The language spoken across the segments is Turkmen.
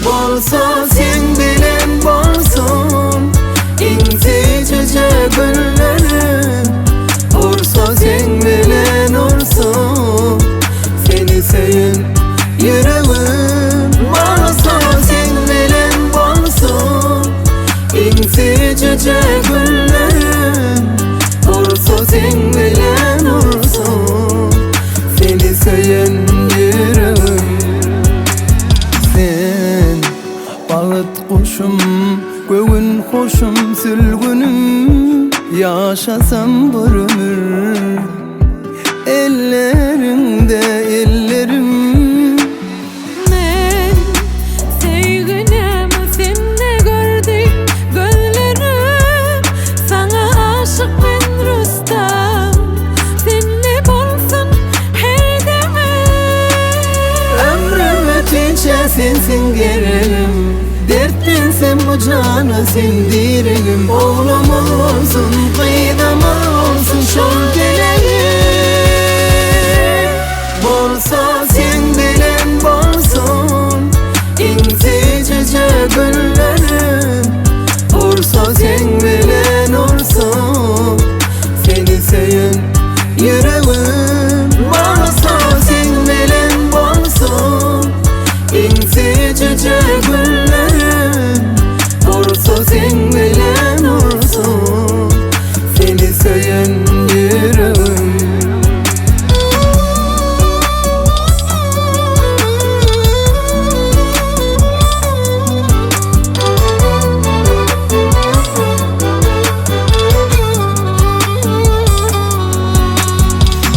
Bolsa seň bilen bolsun Iň süýjüje günlerim Ursa seň bilen ursun Seni söýen ýüregim Bolsa seň bilen bolsun Iň süýjüje günlerim Ursa seň bilen ursun Seni söýen ýüregim Sen bagt guşum, göwün hoşum, sülgünim Ýaşasam bir ömür elleriňde ellerim. Men söýgünem sende gördi gözlerim Saňa aşyk men Rustam Sende bolsun her demim. Ömrüm ötünçä sensiň geregim Dertlensem bu jana sen diregim Oglum bolsun gyzam bolsun şol dilegim Bolsa seň bilen bolsun Iň süýjüje günlerim Ursa seň bilen ursun Seni söýen ýüregim Bolsa seň bilen bolsun Iň süýjüje günlerim Ursa seň bilen ursun Seni söýen ýüregim.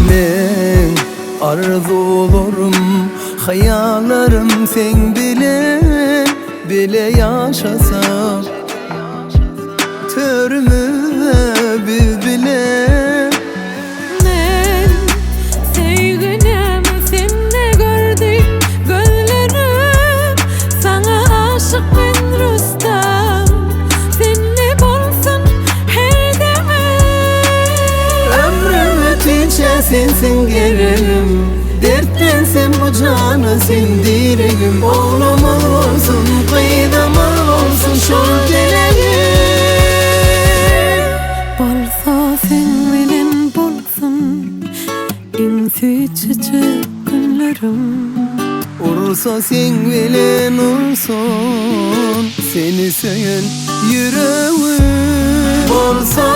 Meň arzuwlarym, hyýallarym seň bilen bile ýaşasak. Törümizde biz bile. Men söýgünem sende gördi gözlerim Saňa aşyk men Rustam Sende bolsun her demim. Ömrüm ötünçä sensiň geregim Dertlensem bu jana sen diregim Oglum bolsun gyzam bolsun şol dilegim. Bolsa seň bilen bolsun iň süýjüje günlerim. Ursa seň bilen ursun seni söýen ýüregim. Bolsa.